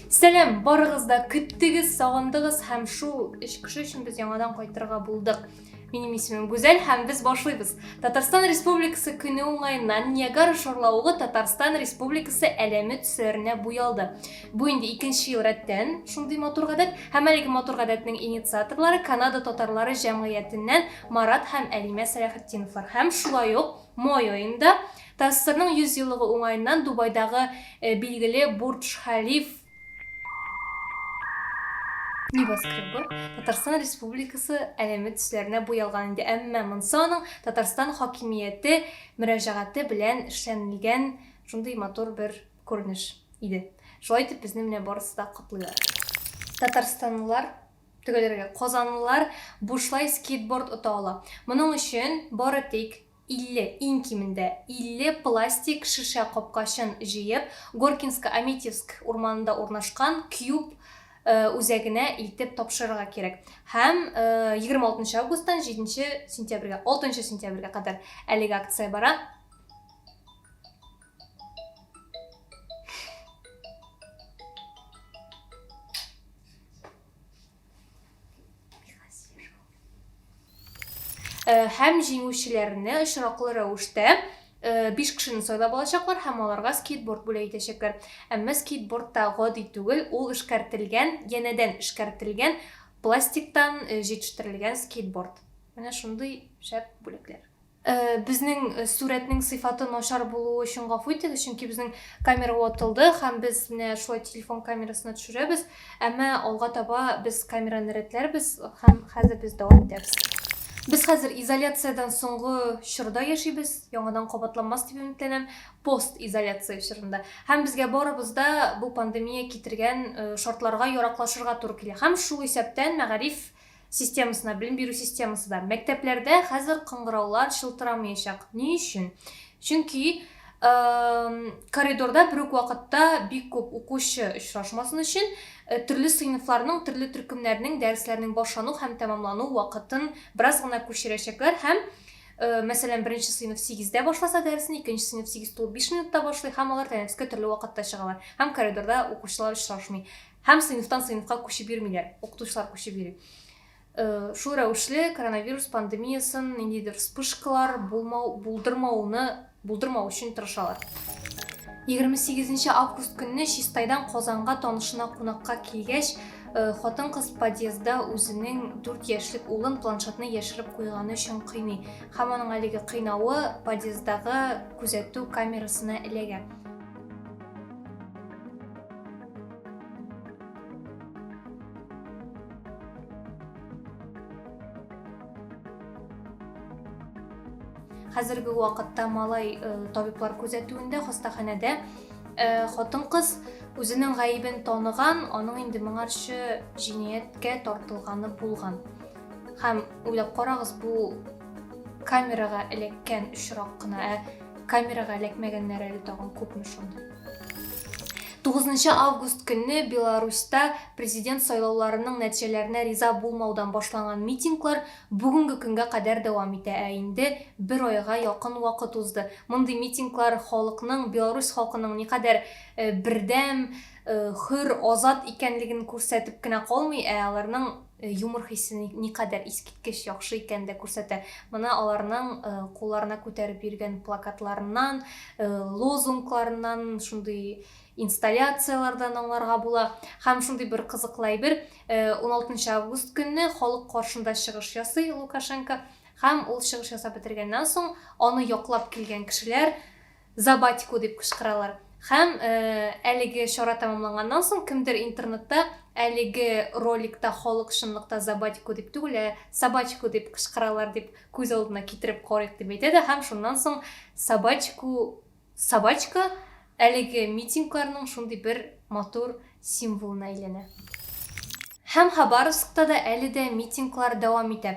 Сәлам, барыгыз да көттегез, сагындыгыз һәм шул өч кеше өчен без яңадан кайтырга булдык. Минем исемем Гүзәл һәм без башлыйбыз. Татарстан Республикасы көне уңаеннан Ниагара шарлавыгы Татарстан Республикасы әләме төсләренә буялды. Бу инде икенче ел рәттән шундый матур гадәт һәм әлеге матур гадәтнең инициаторлары Канада татарлары җәмгыятеннән Марат һәм Әлимә Сәләхетдиновлар һәм шулай ук май аенда ТАССРның 100 еллыгы уңаеннан Дубайдагы билгеле Бурдж-Халиф небоскребы Татарстан Республикасы әләме төсләренә буялган инде. Әмма монсы аның Татарстан хакимияте мөрәҗәгате белән эшләнелгән шундый матур бер күренеш иде. Шулай итеп безне менә барысы да котлыйлар. Татарстанлылар, төгәлрәге, казанлылар бушлай скейтборд ота ала. Моның өчен бары тик 50, иң кимендә 50 пластик шешә капкачын җыеп, Горкинско-Аметьевск урманында урнашкан Кьюб үзәгенә илтеп тапшырырга кирәк. Һәм 26 августтан 7 сентябрьгә, 6 сентябрьгә кадәр әлеге акция бара. Һәм җиңүчеләрне очраклы рәвештә 5 кешене сайлап алачаклар һәм аларга скейтборд бүләк итәчәкләр. Әмма скейтборд та гади түгел, ул эшкәртелгән, янәдән эшкәртелгән пластиктан җитештерелгән скейтборд. Менә шундый шәп бүләкләр. Безнең сурәтнең сыйфаты начар булуы өчен гафу итегез, чөнки безнең камера ватылды һәм без менә шулай телефон камерасына төшерәбез. Әмма алга таба без камераны рәтләрбез һәм хәзер без дәвам итәбез. Без хәзер изоляциядән соңгы чорда яшибез, яңадан кабатланмас дип өметләнәм, постизоляция чорында. Һәм безгә барыбыз да бу пандемия китергән шартларга яраклашырга туры килә. Һәм шул исәптән мәгариф системасына, белем бирү системасы да. Мәктәпләрдә хәзер кыңгыраулар чылтырамыячак. Ни өчен? Чөнки коридорда бер үк вакытта бик күп укучы очрашмасын өчен төрле сыйныфларның, төрле төркемнәрнең дәресләрнең башлану һәм тәмамлану вакытын бераз гына күчерәчәкләр һәм мәсәлән, беренче сыйныф 8-дә башласа дәресен, икенче сыйныф 8 тулып 5 минутта башлый һәм алар тәнәфескә төрле вакытта чыгалар һәм коридорда укучылар очрашмый. Һәм сыйныфтан сыйныфка күчеп йөрмиләр, укытучылар күчеп йөри. Шул рәвешле коронавирус пандемиясен ниндидер вспышкалар булмау, булдырмауны булдырмау өчен тырышалар. 28 август көнне Чистайдан Казанга танышына кунакка килгәч, хатын-кыз подъездда үзенең 4 яшьлек улын планшетны яшереп куйганы өчен кыйный. Һәм аның әлеге кыйнавы подъезддагы күзәтү камерасына эләгә. Хәзерге вакытта малай табиблар күзәтүендә хастаханәдә. Хатын-кыз үзенең гаебен таныган, аның инде моңарчы җинаятькә тартылганы булган. Һәм уйлап карагыз, бу камерага эләккән очрак кына, ә камерага эләкмәгәннәр әле тагын күпме шундый. 9 август көнне Беларусьта президент сайлауларының нәтиҗәләренә риза булмаудан башланган митинглар бүгенге көнгә кадәр дәвам итә, ә инде бер айга якын вакыт узды. Мондый митинглар халыкның, Беларусь халкының никадәр бердәм, хөр, азат икәнлеген күрсәтеп кенә калмый, ә аларның юмор хисе никадәр искиткеч яхшы икәнен дә күрсәтә. Моны аларның кулларына күтәреп йөргән плакатларыннан, лозунгларыннан, шундый инсталляцияләрдән аңларга була. Һәм шундый бер кызыклы әйбер, 16 август көнне халык каршында чыгыш ясый Лукашенко һәм ул чыгыш ясап бетергәннән соң аны яклап килгән кешеләр За батьку дип кычкыралар. Һәм әлеге чара тәмамланганнан соң кемдер интернетта әлеге роликта халык чынлыкта за батьку дип түгел, ә собачку дип кычкыралар дип күз алдына китереп карыйк дип әйтә дә һәм шуннан соң собачку, собачка әлеге митингларның шундый бер матур символына әйләнә. Һәм Хабаровскта да әле дә митинглар дәвам итә.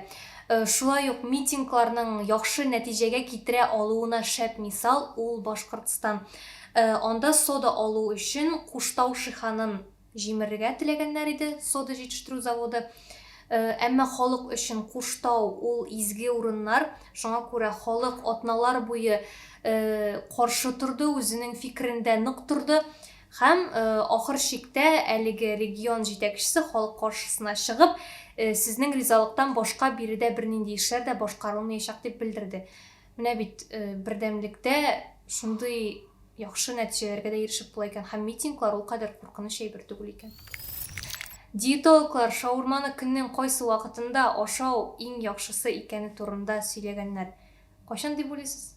Шулай ук митингларның яхшы нәтиҗәгә китерә алуына шәп мисал ул Башкортстан. Анда сода алу өчен Куштау шиханын җимерергә теләгәннәр иде, сода җитештерү заводы. Әмма халык өчен Куштау ул изге урыннар, шуңа күрә халык атналар буе каршы торды, үзенең фикерендә нык торды. Һәм ахыр чиктә әлеге регион җитәкчесе халык каршысына чыгып, сезнең ризалыктан башка биредә бернинди эшләр дә башкарылмаячак дип белдерде. Менә бит бердәмлектә шундый яхшы нәтиҗәләргә дә ирешеп була икән һәм митинглар ул кадәр куркыныч әйбер түгел икән. Диетологлар шаурманы көннең кайсы вакытында ашау иң яхшысы икәне турында сөйләгәннәр. Кайчан дип уйлыйсыз?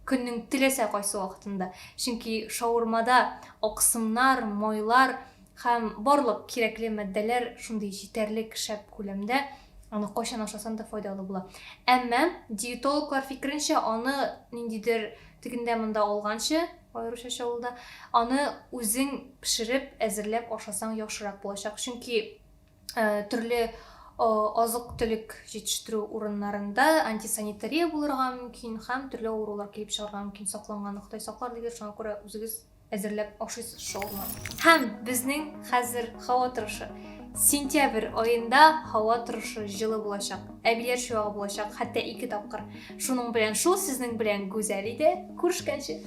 Көннең теләсә кайсы вакытында. Чөнки шаурмада аксымнар, майлар һәм барлык кирәкле матдәләр шундый җитәрлек шәп күләмдә, аны кайчан ашасаң да файдалы була. Әмма диетологлар фикеренчә, аны ниндидер тегендә монда алганчы, аеруча Чаллыда, аны үзең пешереп, әзерләп ашасаң яхшырак булачак. Чөнки төрле азык-төлек җитештерү урыннарында антисанитария булырга мөмкин һәм төрле авырулар килеп чыгарга мөмкин. Сакланганы Ходай саклар диләр, шуңа күрә үзегез әзерләп ашыйсыз шаурманы. Һәм безнең хәзер һава торышы. Сентябрь аенда һава торышы җылы булачак. Әбиләр чуагы булачак, хәтта ике тапкыр. Шуның белән шул сезнең белән Гүзәл иде. Күрешкәнче.